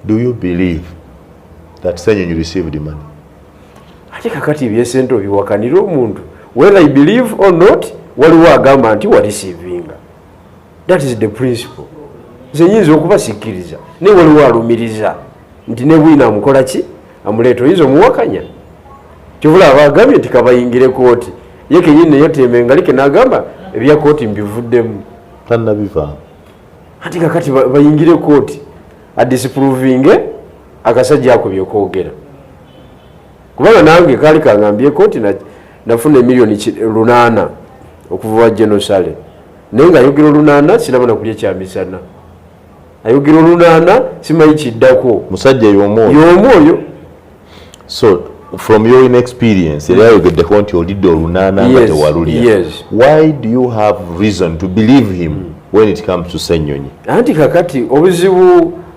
Do you believe that Ssenyonyi received money? Ate kakati ebyesente obiwakanira omuntu. Whether I believe or not, waliwo agamba nti wareceivinga. That is the principle. Nze nyinza okuba sikkiriza, naye waliwo alumiriza nti ne bwina amukola ki, amuleeta. Oyinza omuwakanya? Kyovula aba agambye nti kabayingire kooti, ye kenyini neyeteema engalike n'agamba ebya kooti mbivuddemu. Tannabivaamu. Ati kakati bayingire kooti adisprovinge akasajja ako byekwogera, kubanga nange kaali kangambyeko nti nafuna emiliyoni 800 okuva wa Genosale, naye nga ayogera 800 sinabona kulya kyamisana, ayogera 800 simanyi kiddako. Musajja y'omu oyo? Y'omu oyo. So from your inexperience, era ayogeddeko nti olidde 800 nga Yes, tewalulya. Yes. Why do you have reason to believe him when it comes to Ssenyonyi? Anti kakati obuzibu